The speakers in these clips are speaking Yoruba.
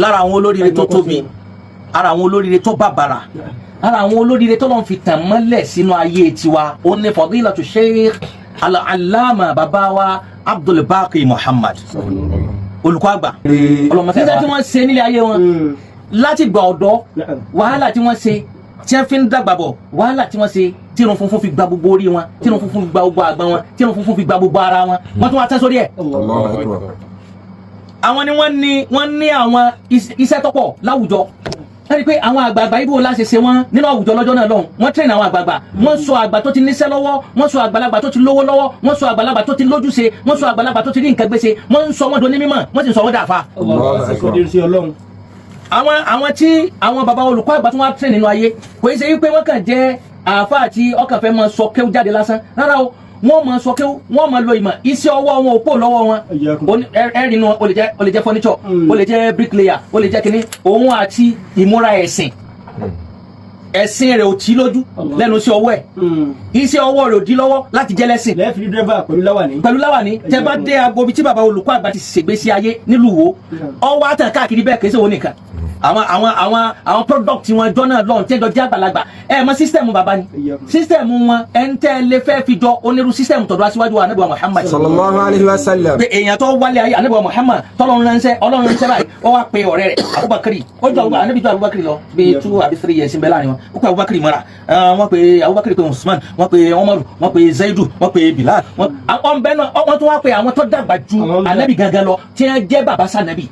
Lára àwọn olóríire tó tóbi, ara àwọn olóríire tó bàbàrà, ara àwọn olóríire tó lọ́n fi tàn mọ́lẹ̀ sínú ayé tiwa, ó ní Fadilatu Sheikh Al-Allama bàbá wa Abdul Baqi Muhammad, olùkọ́ àgbà. Ọlọmọsẹ nígbà tí wọ́n ṣe nílé ayé wọn láti gbà ọ̀dọ́, wàhálà tí wọ́n ṣe tí wọ́n fi ń dàgbà bọ̀, wàhálà tí wọ́n ṣe tí irun funfun fi gba gbogbo orí wọn, tí irun funfun fi gba gbogbo àgbọn wọn, tí irun funfun fi gba gbogbo ara wọn, wọ́n tún wá tẹ́ sórí ẹ̀. Allahu Akbar. Àwọn ni wọ́n ní àwọn iṣẹ́ tó pọ̀ láwùjọ. Wọ́n rí i pé àwọn àgbààgbà ibo la ṣe ṣe wọ́n nínú àwùjọ lọ́jọ́ náà lọ́hùn. Wọ́n train àwọn àgbààgbà, wọ́n sọ àgbà tó ti níṣẹ́ lọ́wọ́, wọ́n sọ àgbàlagbà tó ti lówó lọ́wọ́, wọ́n sọ àgbàlagbà tó ti lójúṣe, wọ́n sọ àgbàlagbà tó ti rí nǹkan gbèsè, wọ́n ń sọ wọ́n doni mímọ̀, wọ́n sì ń sọ wọ́n dàfa. Allahu Akbar. Àwọn tí àwọn baba olùkọ́ àgbà tó wá train nínú ayé, kò í ṣe wípé wọ́n kàn jẹ́ àáfàá tí ọkàn fẹ́ máa sọ kéwú jáde lásán. Rárá o, wọ́n máa sọ kéwú, wọ́n máa lo ìmọ̀, iṣẹ́ ọwọ́ wọn ò pò lọ́wọ́ wọn. Ẹ̀rì inú ó lè jẹ́ furniture, ó lè jẹ́ bricklayer, ó lè jẹ́ kínní. Òun àti ìmúra ẹ̀sìn, ẹ̀sìn rẹ̀ ò tí lójú lẹ́nu sí ọwọ́ ẹ̀, iṣẹ́ ọwọ́ rẹ̀ ò dí lọ́wọ́ láti jẹ́ lẹ́sìn. Lẹ́ẹ̀fì dírẹ́fà pẹ̀lú láwàní. Pẹ̀lú láwàní. Tẹ́ bá dé agbo ibi tí bàbá olùkọ́ àgbà ti ṣègbésí ayé nílùú wo, ọwọ́ àtàn káàkiri bẹ́ẹ̀, kìí ṣe òun nìkan. Àwọn product wọn jọ náà lọ́hùn tí ẹ jọ jẹ́ àgbàlagbà, ẹ mọ system bàbá ni, system wọn ẹ ń tẹ́ lé fẹ́ fi jọ onírú system tọ̀dọ̀ aṣíwájú wa Ànábì wa Muhammad. Sallallahu alayhi wa sallam. Pé èèyàn tó wálé ayé, Ànábì wa Muhammad tọ́lọ́run ránṣẹ́, Ọlọ́run ránṣẹ́ báyìí, ó wá pe ọ̀rẹ́ rẹ̀ Abubakar. Ó jọ Ànábì jọ Abubakar lọ bí 2 àbí 3 years ń bẹ láàrin wọn. Ó pe Abubakar mọ́ra. Wọ́n pe Abubakar, pe Usman, wọ́n pe Umaru, wọ́n pe Zaidu, wọ́n pe Bilal, wọ́n àwọn bẹ́ẹ̀ náà. Wọ́n tún wá pe àwọn tó dàgbà ju Ànábì gangan lọ tí wọ́n jẹ́ bàbá sànàbì.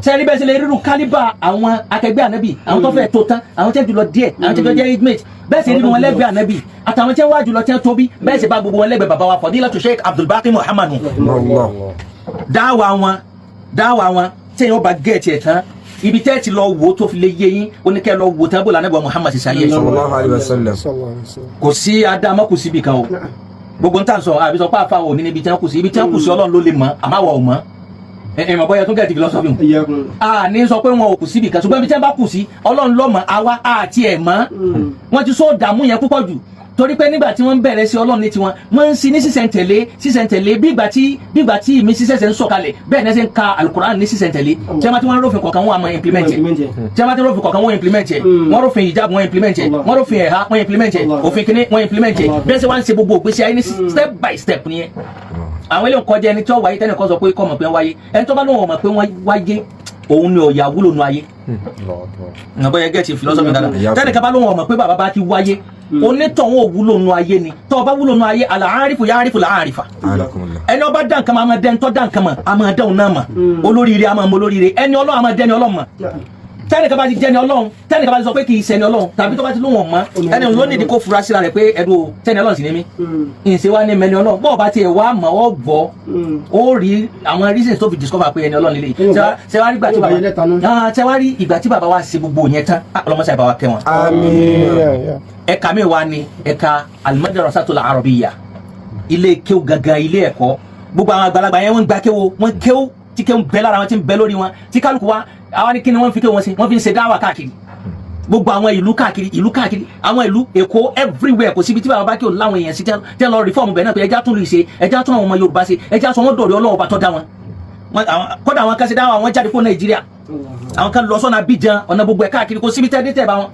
Sẹ́ni bẹ́ẹ̀ sì lè ríru kálíbà àwọn akẹgbẹ́ Ànábì, àwọn tó fẹ́ tó tán, àwọn tí wọ́n jùlọ díẹ̀, àwọn tí wọ́n jẹ́ age mate, bẹ́ẹ̀ sì ríru wọn lẹ́gbẹ̀ẹ́ Ànábì, àtàwọn tí wọ́n wá jùlọ tí wọ́n tóbi, bẹ́ẹ̀ sì bá gbogbo wọn lẹ́gbẹ̀ẹ́ bàbá wa Fadilatu Sheikh Abdulbaqi Muhammadu. Allah. Dáwà wọn tí èèyàn bá gẹ̀ẹ́tì ẹ̀ tán, ibi tẹ́ ti lọ wò tó fi lè yé yín, ó ní kẹ́ lọ wò tán bó la Ànábì wa Muhammad ṣe ṣayé. Sallallahu alayhi wa sallam. Kò sí adámọ́ kù síbi kan o. Gbogbo nta sọ àbí sọ pé àfa ò ní níbi tí wọ́n kù sí, ibi tí wọ́n kù sí, Ọlọ́run ló lè mọ̀, àmọ́ àwa ò mọ̀. Ẹ ẹ mọ̀ bóyá tún get philosophy mu. A ní sọ pé wọn ò kù síbi kan, ṣùgbọ́n ibi tí wọ́n bá kù sí, Ọlọ́run ló mọ̀, àwa àti ẹ̀ mọ̀. Wọ́n ti sọ dààmú yẹn púpọ̀ jù, torí pé nígbà tí wọ́n ń bẹ̀rẹ̀ sí Ọlọ́run ní tiwọn, wọ́n ń sin ní sísẹ̀ntẹ̀lé sísẹ̀ntẹ̀lé, bí ìgbà tí ìmí sísẹ̀sẹ̀ ń sọ̀kalẹ̀, bẹ́ẹ̀ ní ẹ ṣe ń ka Alukur'an ní sísẹ̀ntẹ̀lé. Tí wọ́n bá ti wọ́n rófin kọ̀ọ̀kan, wọ́n á máa implement ẹ̀. Tí wọ́n bá ti rófin kọ̀ọ̀kan, wọ́n implement ẹ̀. Wọ́n rófin hijab, wọ́n implement ẹ̀. Wọ́n rófin ẹ̀ha, wọ́n implement ẹ̀. Òfin kínní, wọ́n implement ẹ̀. Bẹ́ẹ̀ ṣe wá ń ṣe gbogbo ògbésí ayé ní step by step nìyẹn. Àwọn eléyìí kọjá ẹni tí wọ́n wáyé tẹ́nìkan sọ pé kọ́ mọ̀ pé wọ́n wáyé. Ẹni tó bá lóun mọ̀ pé wọ́n wáyé, òun ni ọ̀yà wúlò nu ayé. Nàbọ̀ yẹ get philosophy dada. Tẹ́nìkan bá lóun mọ̀ pé bàbá bá ti wáyé, onítọ̀hún ò wúlò nu ayé ni. Tọ́ ọ bá wúlò nu ayé, àlàárífù yà árífù làárífà. Ẹni ọba dá nǹkan mọ̀, a máa dẹ́ni tọ́ dá nǹkan mọ̀, a máa dẹ́hùn náà mọ̀. Olóríire, a máa mọ olóríire. Ẹni Ọlọ́run, a máa dẹ́ni Ọlọ́run mọ̀. Tẹ́nìkan bá ti jẹ́ni Ọlọ́run, tẹ́nìkan bá ti sọ pé kì í ṣẹni Ọlọ́run, tàbí tó bá ti lóun ọ̀mọ́, ẹni òun ló nídìí kó fura síra rẹ̀ pé ẹ̀dùn o, tẹ́ni Ọlọ́run sì ní mí, ìṣe wa ní mẹ́ni Ọlọ́run. Bọ́ọ̀ bá tiẹ̀ wá mọ̀ ọ́ gbọ́, ó rí àwọn reasons tó fi discover pé ẹni Ọlọ́run lélẹ̀. Ṣé wá rí ìgbà tí bàbá, ṣé wá rí ìgbà tí bàbá wa ṣe gbogbo yẹn tán, ọlọ́mọṣẹ́ bàbá wa kẹ́ wọn. Àmín. Ẹ̀ka mi wá ní ẹ̀ka Al-Madrasatul Arabiyya, ilé kéwù gangan, ilé ẹ̀kọ́. Gbogbo àwọn àgbàlagbà yẹn, wọ́n gba kéwù, wọ́n kéwù tí kéwù bẹ lára wọn, tí ń bẹ lórí wọn, tí kálukú wa àwa ní kí ni wọ́n fi kéwù wọn ṣe? Wọ́n fi ń ṣe dáwà káàkiri gbogbo àwọn ìlú káàkiri, ìlú káàkiri, àwọn ìlú Èkó, everywhere. Kò síbi tí bàbá bá kí o láwọn èèyàn sí tẹ́ lọ reform bẹ́ẹ̀ náà pé ẹja tún lù ṣe, ẹja tún àwọn ọmọ Yorùbá ṣe, ẹja sọ wọ́n dọ̀rẹ́ Ọlọ́wọ́ bá tọ́ da wọn. Kódà àwọn kan ṣe dáwà, àwọn jáde kó Nàìjíríà, àwọn kan lọ sọ́nà Abidjan, ọ̀nà gbogbo ẹ̀ káàkiri. Kò síbi tẹ́ dé tẹ́ bá wọn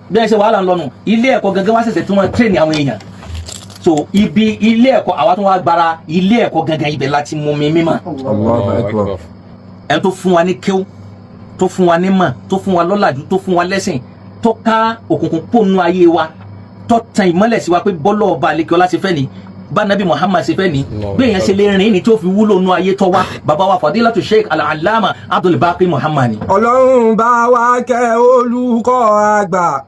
bí ẹ ṣe wàhálà ńlọnù. Ilé ẹ̀kọ́ gangan wá ṣẹ̀ṣẹ̀ tí wọ́n train àwọn èèyàn. So ibi ilé ẹ̀kọ́ àwa tó wá gbára ilé ẹ̀kọ́ gangan, ibẹ̀ láti mú mi mímọ́. Allahu Akbar. Ẹni tó fún wa ní kéwú, tó fún wa ní mọ̀, tó fún wa lọ́làjú, tó fún wa lẹ́sìn, tó ká òkùnkùn pònú ayé wa, tó tan ìmọ́lẹ̀ sí wa pé bọ́lọ̀ ọba àlekè ọlá ṣe fẹ́ ni, bá nabi Muhammad ṣe fẹ́ ni, bí èèyàn ṣe lè rìn ní tó fi wúlò nú ayé tó wá, bàbá wa Fadilatu Sheikh Al-Allama Abdul Baqi Muhammad ni. Ọlọ́run bá wa kẹ́ olùkọ́ àgbà,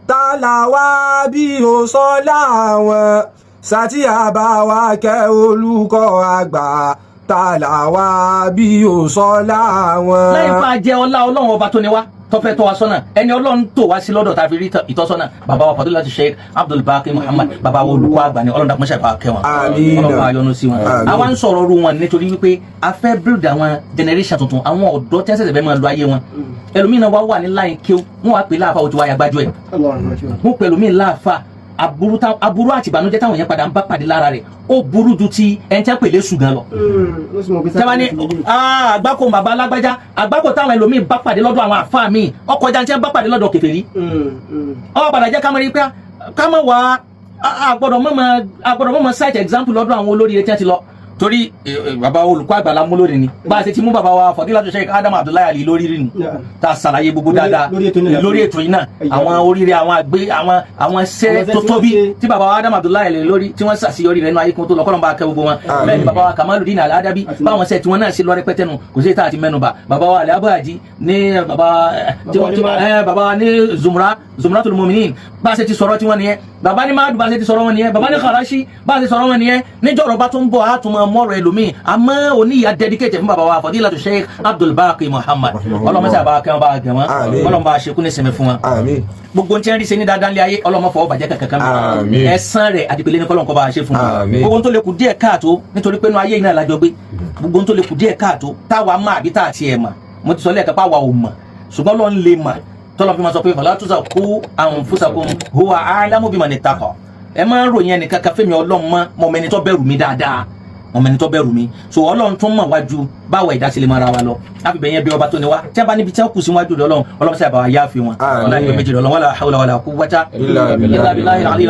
tálà wá bí ó sọ láwọn sátìyà, bá wa kẹ́ olùkọ́ àgbà, tálà wá bí ó sọ láwọn. Láì fa jẹ ọlá Ọlọ́run ọba tó ní wá, tọ́fẹ́ tọ́ wa sọ́nà, ẹni Ọlọ́run tó wá sí lọ́dọ̀ tá a fi rí ìtọ́sọ́nà, bàbá wa Fadilatu Sheikh Abdul Baqi Muhammad, bàbá wa olùkọ́ àgbà ni. Ọlọ́run dàkúnṣe bá kẹ́ wọn. Àmín. Ọlọ́run bá yọ́nú sí wọn. Àmín. Àwa ń sọ̀rọ̀ ru wọn nítorí wípé a fẹ́ build àwọn generation tuntun, àwọn ọ̀dọ́ tí wọ́n ṣẹ̀ṣẹ̀ fẹ́ máa lo ayé wọn. Ẹlòmíràn wá wà ní láyìn kéw, wọ́n wá pè láàfà, ó ti wáyà gbájú ẹ̀. Wọ́n pẹ̀lú mi láàfà. Aburú àti ìbànújẹ́ táwọn yẹn padà ń bá pàdé lára rẹ̀, ó burú ju ti ẹni tẹ́ pèlè sùn gan lọ. Tẹ́wọ́n ní àgbákò bàbá alágbájá, àgbákò táwọn ẹlòmíì bá pàdé lọ́dọ̀ àwọn àfáà míì, ọkọ̀ já tí wọ́n bá pàdé lọ́dọ̀ kèfèrí. Ọ padà jẹ́ ká mọ̀ rí pé ká mọ̀ wá, a gbọ́dọ̀ mọ̀mọ́ cite example lọ́dọ̀ àwọn olórí tí wọ́n ti lọ, torí bàbá olùkọ́ àgbà la mú lónìí ni bá a ṣe ti mú bàbá wa Fadilatu Sheikh Adam Abdullahi Ali lórí rí nu, tá a ṣàlàyé gbogbo dáadáa lórí ètò yìí náà, àwọn oríire, àwọn àgbé, àwọn iṣẹ́ tó tóbi tí bàbá wa Adam Abdullahi Ali lórí tí wọ́n ṣàṣeyọrí rẹ̀ nínú ayé kí wọ́n tó lọ, kọ́lọ́n bá kẹ́ gbogbo wọn. Bẹ́ẹ̀ ni bàbá wa Kamaludin Al-Adabi, báwọn ṣe tí wọ́n náà ṣe lọ rẹpẹtẹ nù, kò sí èyí tá a ti mẹ́nu bà. Bàbá wa Ali Abuhaji ní bàbá bàbá wa ní Zumra, Zumratul Muminin, bá a ṣe ti sọ̀rọ̀ tí wọ́n nìyẹn. Bàbá ní Madu, bá a ṣe ti sọ̀rọ̀ wọn nìyẹn. Bàbá ní Kharashi, bá a ṣe sọ̀rọ̀ wọn nìyẹn. Níjọ́ bá tún bọ̀, á tún máa mọ́rọ̀ ẹlòmíì. Àmọ́ oníyà dedicate fún bàbá wa Fadilatu Sheikh Abdul Baqi Muhammad. Ọlọ́mọṣẹ́ àbá kẹ́ wọn, bá gẹ̀ wọ́n, ọlọ́mọ bá ṣekú ní sinmi fún wọn. Gbogbo tí wọ́n rí ṣe ní dáadáa ní ayé, ọlọ́mọ fọwọ́ bàjẹ́ kankan mi. Ẹ̀san rẹ̀ àdìpẹ̀lẹ̀ ní kọ́lọ́nkọ́ bá ṣe fún wọn. Gbogbo tó lè kù díẹ̀ káàtó, nítorí pé inú ayé iná lájọ gbé, gbogbo tó lè kù díẹ̀ káàtó táwa má àbí tá àti ẹ̀ mà, mo ti sọ lẹ́ẹ̀kan pé àwa ò mọ̀, ṣùgbọ́n lọ́n lè mà tọ́lọ́ fi máa sọ pé fala tuzakku anfusakum huwa a'lamu biman ittaqa. Ẹ máa ń ròyìn ẹnìkan kan fẹ́mi Ọlọ́run mọ́, mọ́ mẹni tó bẹ̀rù mi dáadáa, mọ́ mẹni tó bẹ̀rù mi. So Ọlọ́run tún mọ̀ wájú báwo ẹ̀dá sílẹ̀ mara wa lọ láfi bẹ̀yẹn bí ọba tó ní wa tí a bá níbi tí wọ́n kù sí wájú rẹ̀. Ọlọ́run, Ọlọ́run sábà wà yáàfin wọn. Ọlọ́run ìgbẹ́ méjì rẹ̀ Ọlọ́run, wala hawla wala quwwata illa billahi.